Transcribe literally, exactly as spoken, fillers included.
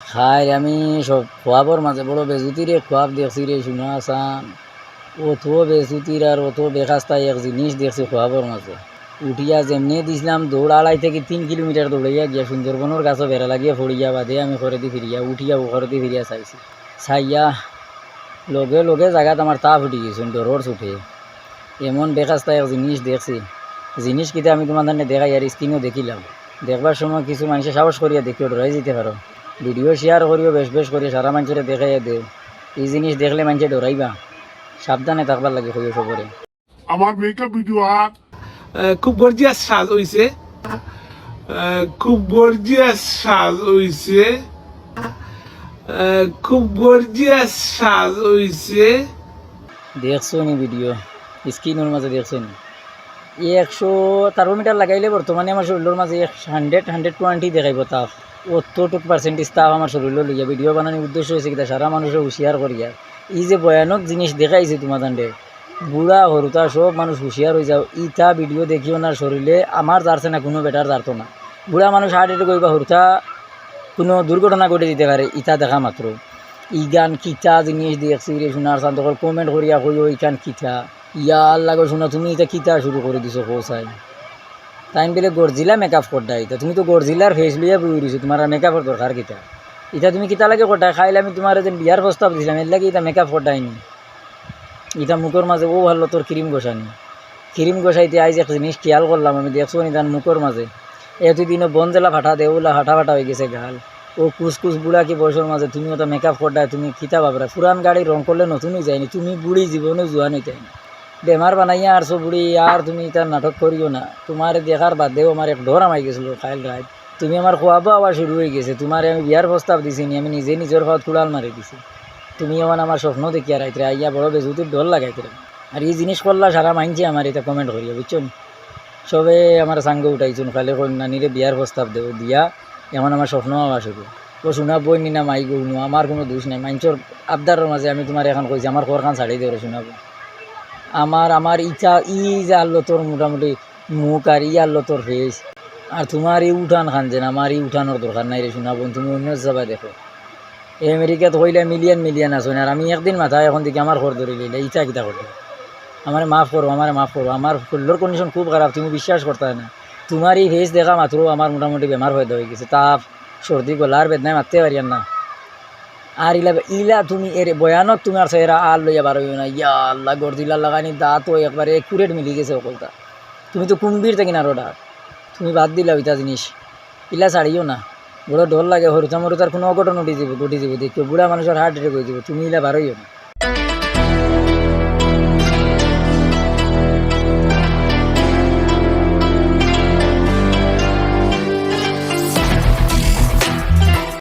খাইর আমি সব খোয়াবর মাঝে বড় বেজুতিরে খোয়াব দেখছি রে, শুনা আসান। অত বেজুতির আর অত বেখাস্তা এক জিনিস দেখছি খোয়াবর মাঝে। উঠিয়া যেমনে দিছিলাম দৌড়, আড়াই থাকি তিন কিলোমিটার দৌড়াইয়া গিয়া সুন্দরবনর গাছো বেড়া লাগিয়া পড়িয়া বাদে আমি ঘরেদি ফিরিয়া উঠিয়া ঘরেদি ফিরিয়া চাইছি। চাইয়া লগে লগে জাগাত আমার তাপ উঠি গেছে, ডরর চোটে। এমন বেখাস্তা এক জিনিস দেখছি। জিনিস কিতা আমি তোমার সামনে দেখাই আর স্ক্রিনও দেখিলাম। দেখবার সময় কিছু মানুষে সাহস করিয়া দেখিও, ডরাই যেতে পারো। ভিডিও শেয়ার করিও বেশ বেশ করিয়া, সারা মানুষরে দেখাইয়া দেও। এই জিনিস দেখলে মানুষে ডরাইবা, সাবধানে থাকবার লাগি কইও সবরে। আমার মেকআপ ভিডিও আর আহ, খুব গর্জিয়াস সাজ হইছে। আহ, খুব গর্জিয়াস সাজ হইছে। আহ, খুব গর্জিয়াস সাজ হইছে। দেখছো নি ভিডিও? স্ক্রিনর মাঝে দেখছো নি? এই একশো থার্মোমিটার লাগাইলে বর্তমানে আমার শরীরর মাঝে এক হান্ড্রেড, হান্ড্রেড টোয়েন্টি দেখাইবো তাপ। অতটুক পার্সেন্টেজ তাপ আমার শরীরও লইয়া। ভিডিও বানানোর উদ্দেশ্য হয়েছে কিতা, সারা মানুষরে হুঁশিয়ার করিয়া। এই যে ভয়ানক জিনিস দেখাইছে তোমার দান্ডে, বুড়া হরুতা সব মানুষ হুঁশিয়ার হয়ে যাও। ইতা ভিডিও দেখিও না শরীরে, আমার জারছে না, কোনো বেটার জারতো না। বুড়া মানুষ হার্ট অ্যাটাক হইবা হরুতা, কোনো দুর্ঘটনা ঘটে দিতে পারে ইতা দেখা মাত্র। ইগান কিতা জিনিস দেখছি রে, শোনার চান তখন কমেন্ট করিয়া কইও ইখান কিতা। ইয়া আল্লাহ গো, শোনা তুমি ইতা কিতা শুরু করে দিছো, কো চাই। তাইন বেলে গরজিলা মেকআপ করডা ইতা, তুমি তো গরজিলার ফেস লইয়া বই রইছো, তোমার আর মেকআপর দরকার কিতা? ইতা তুমি কিতা লাগে করডা? খাইলে আমি তোমার যে বিয়ার প্রস্তাব দিছিলাম, এর লাগি ইতা মেকআপ করডাইনি। ইতা মুখর মাঝে ও ভালো তোর ক্রিম ঘষানি। ক্রিম ঘষাইতে আইজ এক জিনিস খেয়াল করলাম আমি, দেখছো নি তার মুখর মাঝে? এতদিনও বন জেলা ফাটা দে, ওলা ফাটা ফাটা হয়ে গেছে গাল। ও কুসকুস বুড়া কি বয়সর মাঝে তুমি ওটা মেকআপ করডায়, তুমি কিতা বাবরা? পুরান গাড়ি রং করলে নতুন হয়ে যায়নি, তুমি বুড়ি জীবনে জুয়ান হইতে না। বেমার বানাইয়া আরছো বুড়ি, আর তুমি ইতার নাটক করিও না। তোমার দেখার বাদেও আমার এক ডর আমাই গেছিল কাইল রাত। তুমি আমার খোয়াবো আবার শুরু হয়ে গেছে, তোমারে আমি বিয়ার প্রস্তাব দিছি নি, আমি নিজে নিজের পাওত কুড়াল মারি দিছি। তুমি এমন আমার স্বপ্ন দেখিয়া রাইতরে আইয়া বড় বেজুতির ডর লাগাইতরে। আর এই জিনিস করলা সারা মাইনষে আমার এটা কমেন্ট করিয়া, বুঝছো নি? সবে আমার সাঙ্গ উঠাইছুন, খালি কইন নানিরে বিয়ার প্রস্তাব দেও, দিয়া এমন আমার স্বপ্ন আওয়া শুরু। ও শোনা বই নি না মাই গো, হুনো, আমার কোনো দোষ নাই। মাইনষর আবদারর মাঝে আমি তোমার এখন কইছি, আমার খবর খান ছাড়ি দেও রে, শোনা বই। আমার, আমার ইচ্ছা, ই যে আল্লতর মোটামুটি মুখ আর ই আল্লতর ফেস, আর তোমার এই উঠান খান যেন, আমার এই উঠানোর দরকার নাই রে, শোনা বই, তুমি অন্য জায়গায় দেখো। এই আমেরিকাত কইলে মিলিয়ন মিলিয়ন আছো না, আর আমি একদিন মাথায় এখন দেখি আমার খবর ধরে লইলে, ইচ্ছা কিতা করবে? আমারে মাফ করো, আমারে মাফ করো, আমার শরীরর কন্ডিশন খুব খারাপ, তুমি বিশ্বাস করতে না। তোমার এই ফেস দেখা মাত্র আমার মোটামুটি বেমার হয়ে হয়ে গেছে, তাপ, সর্দি, গলার বেদনায় মারতে পারিয়ার না। আর ইলা, ইলা তুমি এর ভয়ানক তোমার চেহারা আর লইয়া বার হইও না। ইয়া আল্লাহ, গরজিলা লাগানি দাঁত ও একবারে একুরেট মিলি গেছে অকলতা। তুমি তো কুম্ভীর থাকি না রোডা, তুমি বাদ দিলাও ইতা জিনিস, ইলা ছাড়িও না। বড় ডর লাগে, হরুতা মরুতার কোনো অঘটন ঘটি যাব, ঘটি যাব, দেখিও বুড়া মানুষের হার্ট অ্যাটাক হয়ে যাব, তুমি ইলা বার হইও না।